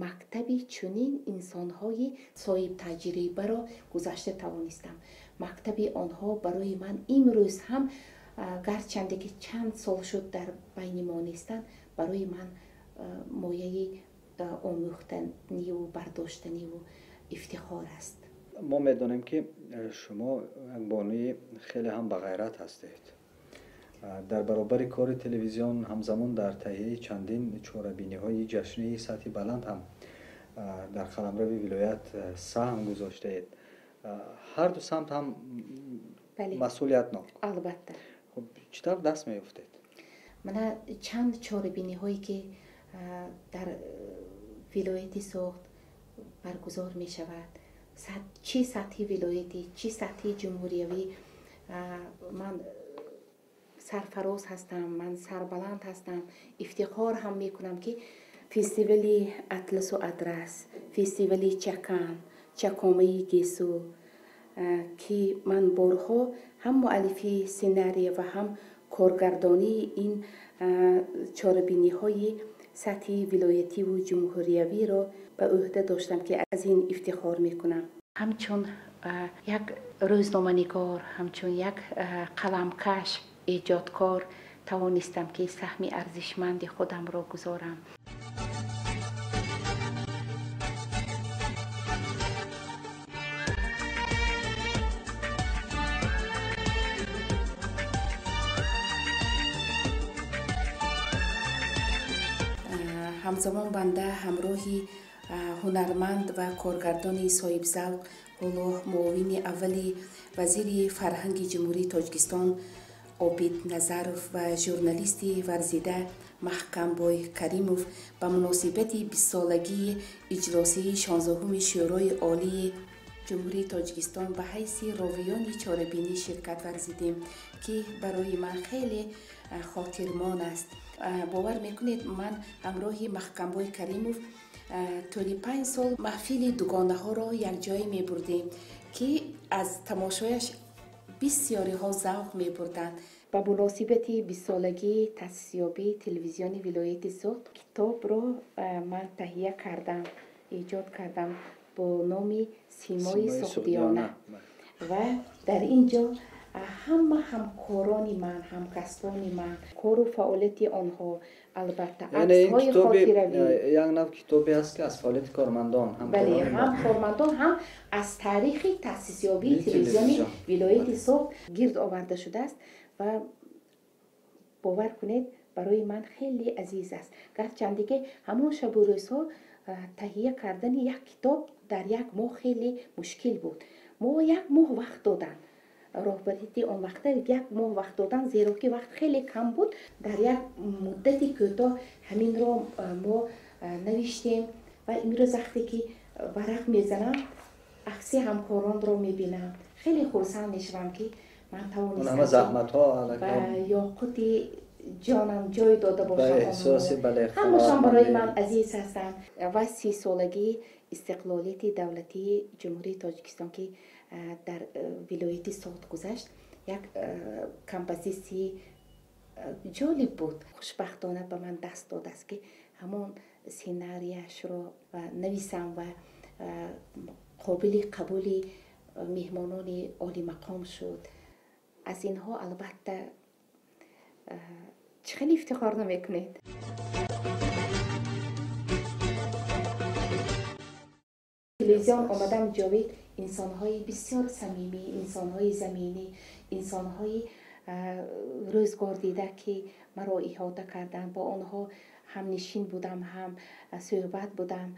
Мактаби чунин инсонҳои соҳибтаҷрибаро гузашта тавонистам. Мактаби онҳо барои ман имрӯз ҳам, гарчанде ки чанд сол шуд дар байни мо нестанд, барои ман мояи омӯхтаниву бардоштаниву ифтихор аст. Мо медонем, ки шумо як бонуи хеле ҳам бағайрат ҳастед. Дар баробари кори телевизион ҳамзамон дар таҳияи чандин чорабиниҳои ҷашнии сатҳи баланд ҳам дар қаламрави вилоят саҳм гузоштаед. Ҳарду самт ҳам масъулиятнок. Албатта. Хуб, чӣ тавр даст меёфтед? Мана чанд чорабиниҳое ки дар вилояти Суғд баргузор мешавад, чӣ сатҳи вилоятӣ, чӣ сатҳи ҷумҳуриявӣ, ман сарфароз ҳастам, ман сарбаланд ҳастам, ифтихор ҳам мекунам, ки фестивали Атласу Адрас, фестивали Чакан, Чакомаи Гесу, ки ман борҳо ҳам муаллифи сценария ва ҳам коргардонии ин чорабиниҳои сатҳи вилоятиву ҷумҳуриявиро ба ӯҳда доштам, ки аз ин ифтихор мекунам. Ҳамчун як рӯзноманигор, ҳамчун як қаламкаш, эҷодкор тавонистам, ки саҳми арзишманди худамро гузорам. Ҳамзамон банда ҳамроҳи ҳунарманд ва коргардони соҳибзавқ, ҳоло муовини аввали вазири фарҳанги Ҷумҳурии Тоҷикистон Обид Назаров ва журналисти варзида Маҳкамбой Каримов ба муносибати 20-солагии иҷлосияи 16-уми Шӯрои Олии Ҷумҳурии Тоҷикистон ба ҳайси ровиёни чорабинӣ ширкат варзидем, ки барои ман хеле хотирмон аст. Бовар мекунед, ман ҳамроҳи Маҳкамбой Каримов тӯли 5 сол маҳфили дугонаҳоро якҷоя мебурдем, ки аз тамошояш бисёриҳо завқ мебурданд. Ба муносибати 20-солагии таъсисёбии телевизиони вилояти Суғд китобро ман таҳия кардам, эҷод кардам бо номи «Симои суғдиёна», ва дар ин ҷо ҳама ҳамкорони ман, ҳамкасбони ман, кору фаъолияти онҳо, албатта, аксҳои хотиравӣ. Як нав китобе аст, ки аз фаъолияти кормандон. Бале, ҳам кормандон, ҳам аз таърихи таъсисёбии телевизиони вилояти Суғд гирд оварда шудааст. Ва бовар кунед, барои ман хеле азиз аст, гарчанде ки ҳамон шабу рӯзҳо таҳия кардани як китоб дар як моҳ хеле мушкил буд. Мо як моҳ вақт доданд, роҳбарияти он вақта як моҳ вақт доданд, зеро ки вақт хеле кам буд. Дар як муддати кӯтоҳ ҳаминро мо навиштем ва имрӯз вақте ки варақ мезанам, акси ҳамкоронро мебинам, хеле хурсанд мешавам, ки ман тавонистам ба ёқути ҷонам ҷой дода бошам. Ҳамашон барои ман азиз ҳастанд. Ва 30-солагии истиқлолияти давлатии Ҷумҳурии Тоҷикистон, ки дар вилояти Суғд гузашт, як композитсияи ҷолиб буд. Хушбахтона ба ман даст додааст, ки ҳамон сценарияшро нависам ва қобили қабули меҳмонони олимақом шуд. Аз инҳо албатта чӣ хеле ифтихор намекунед? Телевизион омадам, Ҷовид, инсонҳои бисёр самимӣ, инсонҳои заминӣ, инсонҳои рӯзгордида, ки маро иҳота карданд, бо онҳо ҳамнишин будам, ҳам суҳбат будам.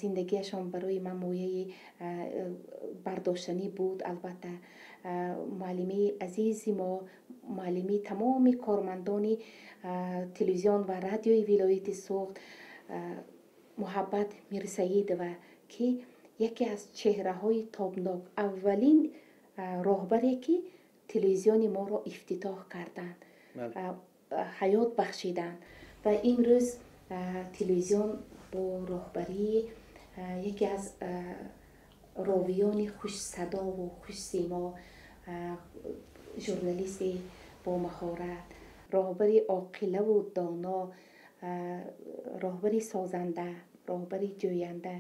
Зиндагиашон барои ман мояи бардоштанӣ буд. Албатта, муаллимаи азизи мо, муаллими тамоми кормандони телевизион ва радиои вилояти Суғд Муҳаббат Мирсаидова, ки яке аз чеҳраҳои тобнок, аввалин роҳбаре, ки телевизиони моро ифтитоҳ карданд, ҳаёт бахшиданд, ва имрӯз телевизион бо роҳбарии яке аз ровиёни хушсадову хушсимо, журналисти бомаҳорат, роҳбари оқилаву доно, роҳбари созанда. роҳбари ҷӯянда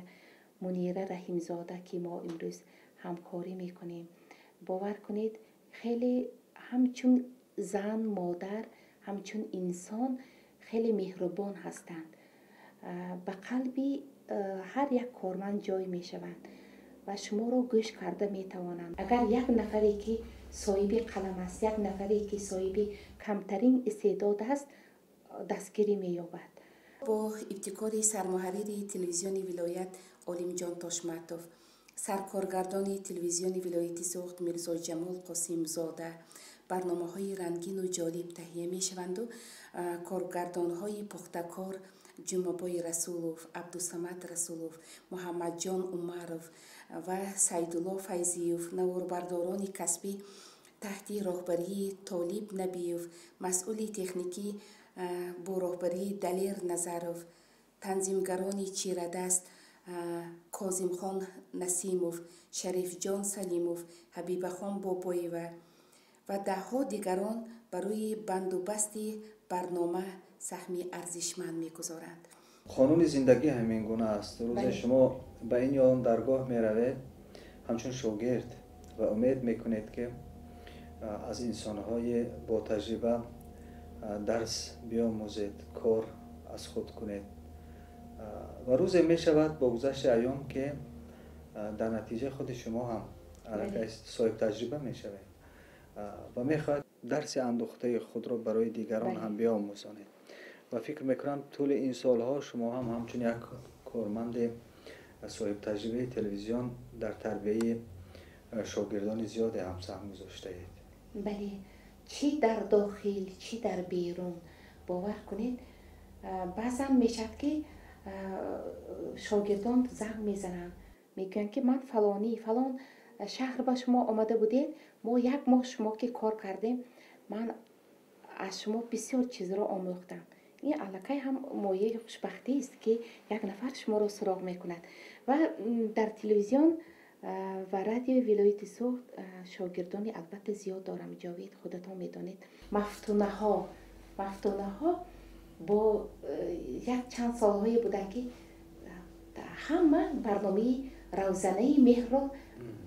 Мунира Раҳимзода, ки мо имрӯз ҳамкорӣ мекунем. Бовар кунед, хеле ҳамчун зан, модар, ҳамчун инсон хеле меҳрубон ҳастанд. Ба қалби ҳар як корманд ҷой мешаванд ва шуморо гӯш карда метавонанд. Агар як нафаре ки соҳиби қалам аст, як нафаре ки соҳиби камтарин истеъдод аст, дастгирӣ меёбад. Бо ибтикори сармуҳаррири телевизиони вилоят Олимҷон Тошматов, саркоргардони телевизиони вилояти Суғд Мирзоҷамол Қосимзода барномаҳои рангину ҷолиб таҳия мешаванду коргардонҳои пухтакор Ҷумабой Расулов, Абдусамад Расулов, Муҳаммадҷон Умаров ва Сайдулло Файзиев, наворбардорони касбӣ таҳти роҳбарии Толиб Набиев, масъули техникӣ бо роҳбарии Далер Назаров, танзимгарони чирадаст Козимхон Насимов, Шарифҷон Салимов, Ҳабибахон Бобоева ва даҳҳо дигарон барои бандубасти барнома саҳми арзишманд мегузоранд. Қонуни зиндагӣ ҳамин гуна аст. Рӯзе шумо ба ин ё он даргоҳ меравед ҳамчун шогирд ва умед мекунед, ки аз инсонҳои ботаҷриба дарс биомӯзед, кор аз худ кунед. Ва рӯзе мешавад бо гузашти айём, ки дар натиҷа худи шумо ҳам аллакай соҳибтаҷриба мешавед ва мехоҳед дарси андӯхтаи худро барои дигарон ҳам биомӯзонед. Ва фикр мекунам, тӯли ин солҳо шумо ҳам ҳамчун як корманди соҳибтаҷрибаи телевизион дар тарбияи шогирдони зиёде ҳам саҳм гузоштаед. Бале, чӣ дар дохил, чӣ дар берун. Бовар кунед, баъзан мешавад, ки шогирдон занг мезананд, мегӯянд, ки ман фалонӣ, фалон шаҳр ба шумо омада будед, мо як моҳ шумо ки кор кардем, ман аз шумо бисёр чизро омӯхтам. Ин аллакай ҳам мояи хушбахтист, ки як нафар шуморо суроғ мекунад. Ва дар телевизион ва радиои вилояти Суғд шогирдони албатта зиёд дорам. Ҷовид, худатон медонед, Мафтунаҳо бо як чанд солҳое буданд, ки ҳама барномаи Равзанаи меҳрро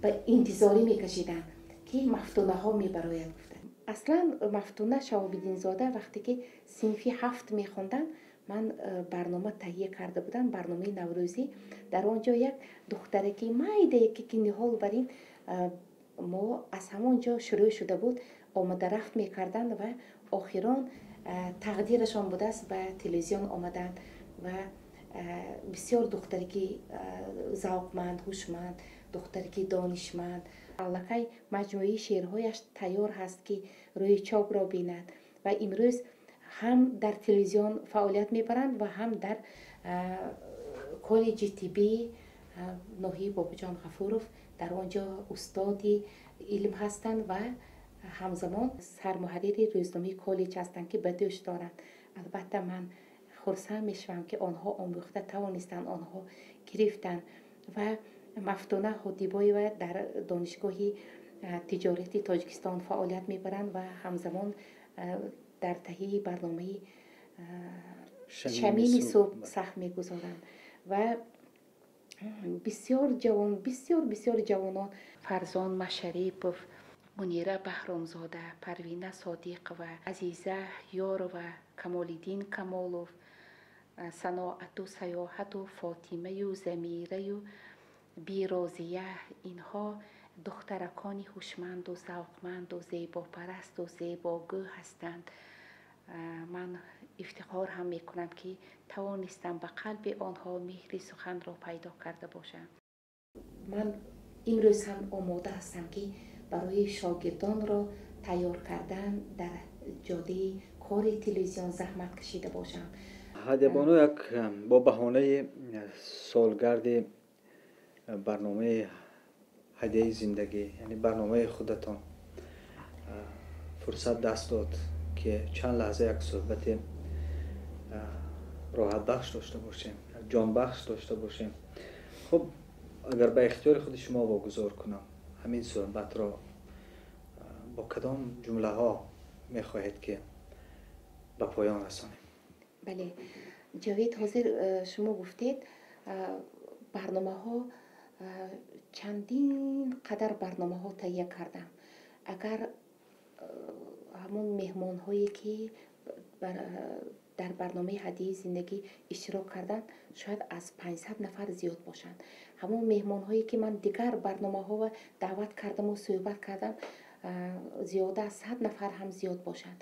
ба интизорӣ мекашиданд, ки Мафтунаҳо мебарояд гуфтанд. Аслан Мафтуна Шаҳобиддинзода вақте ки синфи ҳафт мехонданд, ман барнома таҳия карда будам, барномаи наврӯзӣ. Дар он ҷо як духтараки майдае ки ниҳол бар ин мо аз ҳамон ҷо шурӯъ шуда буд, омада рафт мекарданд ва охирон тақдирашон будааст, ба телевизион омаданд. Ва бисёр духтараки завқманд, ҳушманд, духтараки донишманд. Аллакай маҷмӯаи шеърҳояш тайёр ҳаст, ки рӯи чопро бинад. Ва имрӯз ҳам дар телевизион фаъолият мебаранд ва ҳам дар коллеҷи тиббии ноҳияи Бобоҷон Ғафуров, дар он ҷо устоди илм ҳастанд ва ҳамзамон сармуҳаррири рӯзномаи коллеҷ ҳастанд, ки ба дӯш доранд. Албатта, ман хурсанд мешавам, ки онҳо омӯхта тавонистанд, онҳо гирифтанд. Ва Мафтуна Ҳодибоева дар Донишгоҳи тиҷорати Тоҷикистон фаъолият мебаранд ва ҳамзамон дар таҳияи барномаи Шамими субҳ саҳм мегузоранд. Ва бисёр ҷавон, бисёр бисёр ҷавонон: Фарзон Машарипов, Мунира Баҳромзода, Парвина Содиқова, Азиза Ёрова, Камолиддин Камолов, Саноату Саёҳату Фотимаю Замираю Бирозия. Инҳо духтаракони ҳушманду завқманду зебопарасту зебогӯ ҳастанд. Ман ифтихор ҳам мекунам, ки тавонистам ба қалби онҳо меҳри суханро пайдо карда бошам. Ман имрӯз ҳам омода ҳастам, ки барои шогирдонро тайёр кардан дар ҷодаи кори телевизион заҳмат кашида бошам. Ҳадябону, як бо баҳонаи солгарди барномаи Ҳадияи зиндагӣ, яъне барномаи худатон, фурсат даст дод, ки чанд лаҳза як суҳбати роҳатбахш дошта бошем, ҷонбахш дошта бошем. Хуб, агар ба ихтиёри худи шумо вогузор кунам, ҳамин суҳбатро бо кадом ҷумлаҳо мехоҳед, ки ба поён расонем? Бале, Ҷавид, ҳозир шумо гуфтед. Барномаҳо, чандин қадар барномаҳо таҳия кардам. Агар ҳамон меҳмонҳое, ки дар барномаи Ҳадияи зиндагӣ иштирок карданд, шояд аз 500 нафар зиёд бошанд. Ҳамон меҳмонҳое, ки ман дигар барномаҳоро даъват кардаму суҳбат кардам, зиёда аз 100 нафар ҳам зиёд бошанд.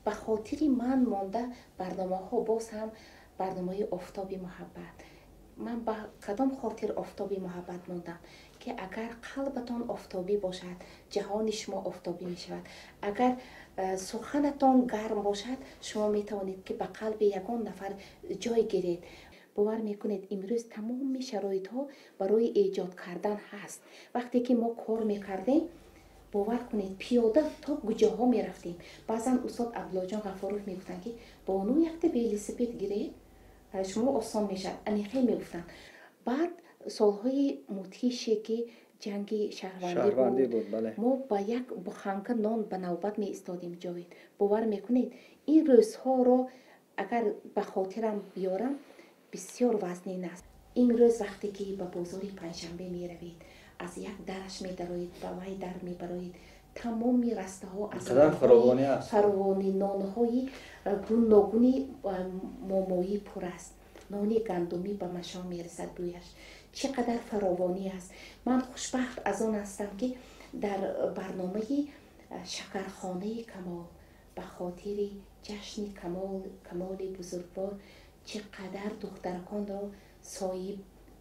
Ба хотири ман монда барномаҳо боз ҳам барномаи Офтоби муҳаббат. Ман ба кадом хотир Офтоби муҳаббат мондам? Ки агар қалбатон офтобӣ бошад, ҷаҳони шумо офтобӣ мешавад. Агар суханатон гарм бошад, шумо метавонед, ки ба қалби ягон нафар ҷой гиред. Бовар мекунед, имрӯз тамоми шароитҳо барои эҷод кардан ҳаст. Вақте ки мо кор мекардем, бовар кунед, пиёда то куҷоҳо мерафтем. Баъзан устод Абдуллоҷон Ғафуров мегуфтанд, ки бону, якта велосипед гиред, шумо осон мешавад. Анихе мегуфтанд. Баъд солҳои мудҳише, ки ҷанги шаҳрвандӣ буд, мо ба як буханка нон ба навбат меистодем. Ҷовид, бовар мекунед, ин рӯзҳоро агар ба хотирам биёрам, бисёр вазнин аст. Имрӯз вақте ки ба бозори Панҷшанбе меравед, аз як дараш медароед, ба вай дар мебароед, тамоми растаҳо аз фаровонӣ, нонҳои гуногуни момоӣ пур аст. Нони гандумӣ ба машом мерасад бӯяш. Чӣ қадар фаровонӣ аст! Ман хушбахт аз он ҳастам, ки дар барномаи Шакархонаи Камол ба хотири ҷашни Камоли бузургвор чӣ қадар духтараконро соҳиб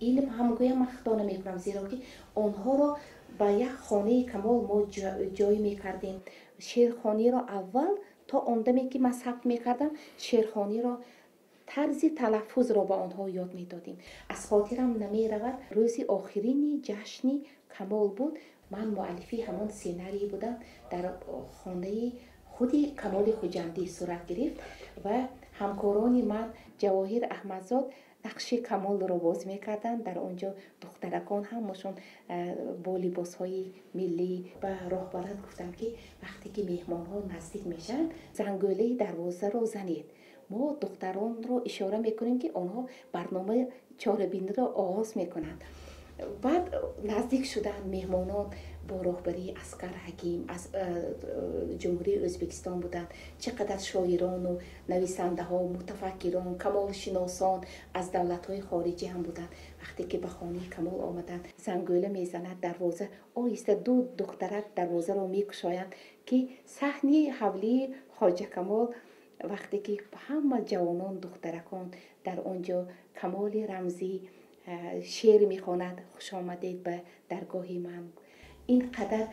илм ҳам гӯям, ман хато намекунам, зеро ки онҳоро ба як хонаи Камол мо ҷой мекардем. Шеърхониро аввал то он даме, ки ман сабт мекардам, шеърхониро, тарзи талаффузро ба онҳо ёд медодем. Аз хотирам намеравад, рӯзи охирини ҷашни Камол буд. Ман муаллифи ҳамон сценарий будам, дар хонаи худи Камоли Хуҷандӣ сурат гирифт ва ҳамкорони ман Ҷавоҳир Аҳмадзод нақши Камолро боз мекарданд. Дар он ҷо духтаракон ҳамашон бо либосҳои миллӣ. Ба роҳбарат гуфтам, ки вақте ки меҳмонҳо наздик мешаванд, зангӯлаи дарвозаро занед, мо духтаронро ишора мекунем, ки онҳо барномаи чорабиниро оғоз мекунанд. Баъд наздик шуданд меҳмонон, бо роҳбарии Аскар Ҳаким аз Ҷумҳурии Ӯзбекистон буданд. Чӣ қадар шоирону нависандаҳо, мутафаккирон, камолшиносон аз давлатҳои хориҷӣ ҳам буданд. Вақте ки ба хонаи Камол омаданд, зангӯла мезанад дарвоза, оҳиста ду духтарак дарвозаро мекушоянд, ки саҳни ҳавлии Хоҷа Камол, вақте ки ҳама ҷавонон, духтаракон дар он ҷо, Камоли рамзӣ шеър мехонад: «Хушомадед ба даргоҳи ман». Ин қадар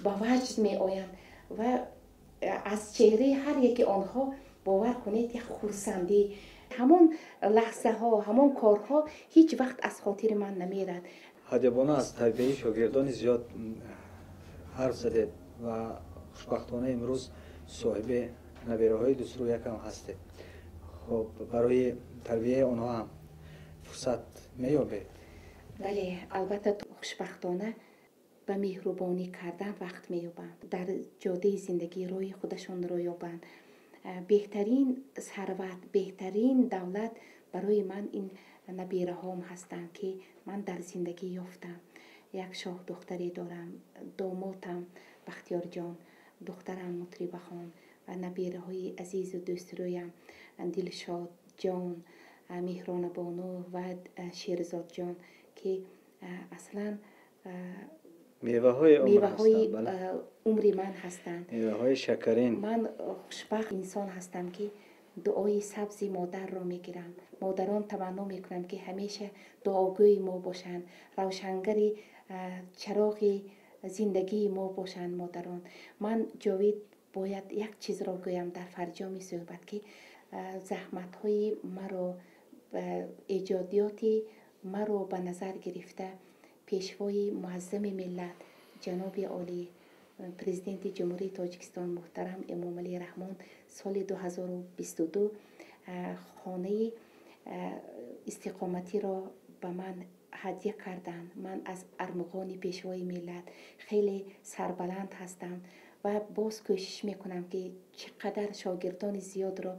ба ваҷд меоянд ва аз чеҳраи ҳар яки онҳо, бовар кунед, як хурсандӣ. Ҳамон лаҳзаҳо, ҳамон корҳо ҳеҷ вақт аз хотири ман намерад. Ҳадябону, аз тарбияи шогирдони зиёд ҳарф задед ва хушбахтона имрӯз соҳиби набираҳои дусрӯякам ҳастед. Хуб, барои тарбияи онҳо ҳам фурсат меёбед? Бале, албатта, хушбахтона ба меҳрубонӣ кардан вақт меёбанд, дар ҷодаи зиндагӣ роҳи худашонро ёбанд. Беҳтарин сарват, беҳтарин давлат барои ман ин набираҳом ҳастанд, ки ман дар зиндагӣ ёфтам. Як шоҳдухтаре дорам, домотам Бахтиёрҷон, духтарам Мутрибахон ва набираҳои азизу дӯстрӯям Дилшодҷон, Меҳронабону ва Шерзодҷон, ки аслан меваҳои меваҳои умри ман ҳастанд. Меваҳои шакарин. Ман хушбахт инсон ҳастам, ки дуои сабзи модарро мегирам. Модарон таманно мекунам, ки ҳамеша дуогӯи мо бошанд, равшангари чароғи зиндагии мо бошанд модарон. Ман, Ҷовид, бояд як чизро гӯям дар фарҷоми суҳбат, ки заҳматҳои маро, эҷодиёти маро ба назар гирифта, Пешвои муаззами миллат, ҷаноби олӣ, Президенти Ҷумҳурии Тоҷикистон муҳтарам Эмомалӣ Раҳмон соли 2022 хонаи истиқоматиро ба ман ҳадя карданд. Ман аз армуғони Пешвои миллат хеле сарбаланд ҳастам ва боз кӯшиш мекунам, ки чӣ қадар шогирдони зиёдро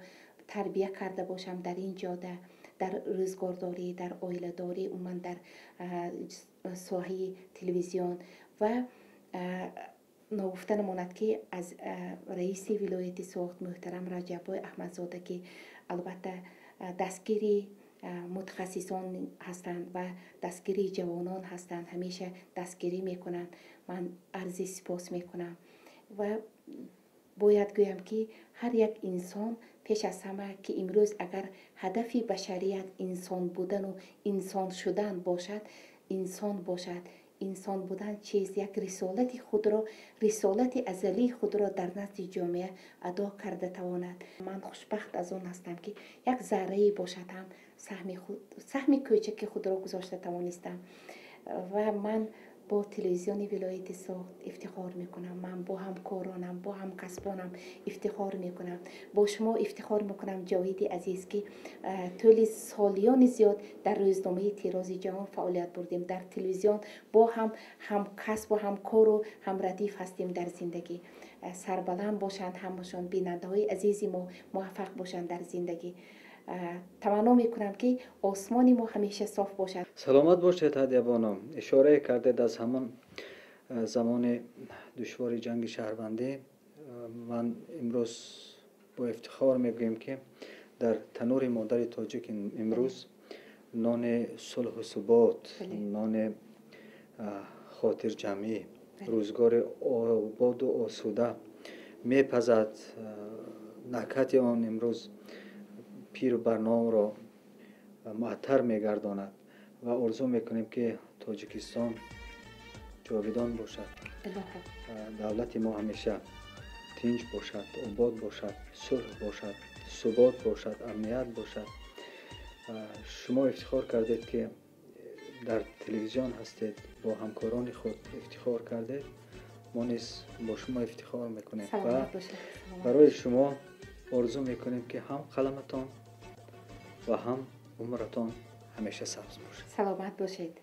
тарбия карда бошам дар ин ҷода. Дар рӯзгордорӣ, дар оиладорӣ, умуман дар соҳаи телевизион. Ва ногуфта намонад, ки аз раиси вилояти Суғд муҳтарам Раҷаббой Аҳмадзода, ки албатта дастгири мутахассисон ҳастанд ва дастгири ҷавонон ҳастанд, ҳамеша дастгирӣ мекунанд, ман арзи сипос мекунам. Ва бояд гӯям, ки ҳар як инсон пеш аз ҳама, ки имрӯз агар ҳадафи башарият инсон будану инсон шудан бошад, инсон бошад. Инсон будан чиз як рисолати худро, рисолати азалии худро дар назди ҷомеа адо карда тавонад. Ман хушбахт аз он ҳастам, ки як заррае бошад ҳам саҳми кӯчаки худро гузошта тавонистам. Ва ман бо телевизиони вилояти Суғд ифтихор мекунам, ман бо ҳамкоронам, бо ҳамкасбонам ифтихор мекунам, бо шумо ифтихор мекунам, Ҷовиди азиз, ки тӯли солиёни зиёд дар рӯзномаи Тирози ҷаҳон фаъолият бурдем, дар телевизион бо ҳам ҳамкасбу ҳамкору ҳамрадиф ҳастем дар зиндагӣ. Сарбаланд бошанд ҳамашон, бинандаҳои азизи мо муваффақ бошанд дар зиндагӣ. Таманно мекунам, ки осмони мо ҳамеша соф бошад. Саломат бошед, Ҳадиябоно. Ишорае кардед аз ҳамон замони душвори ҷанги шаҳрвандӣ. Ман имрӯз бо ифтихор мегӯем, ки дар танури модари тоҷик имрӯз нони сулҳу субот, нони хотирҷамъӣ, рӯзгори ободу осуда мепазад. Накҳати он имрӯз пиру барномро муаттар мегардонад ва орзу мекунем, ки Тоҷикистон ҷовидон бошад, давлати мо ҳамеша тинҷ бошад, обод бошад, сулҳ бошад, субот бошад, амният бошад. Шумо ифтихор кардед, ки дар телевизион ҳастед, бо ҳамкорони худ ифтихор кардед, мо низ бо шумо ифтихор мекунем ва барои шумо орзу мекунем, ки ҳам қаламатон ва ҳам умратон ҳамеша сабз бошад. Саломат бошед.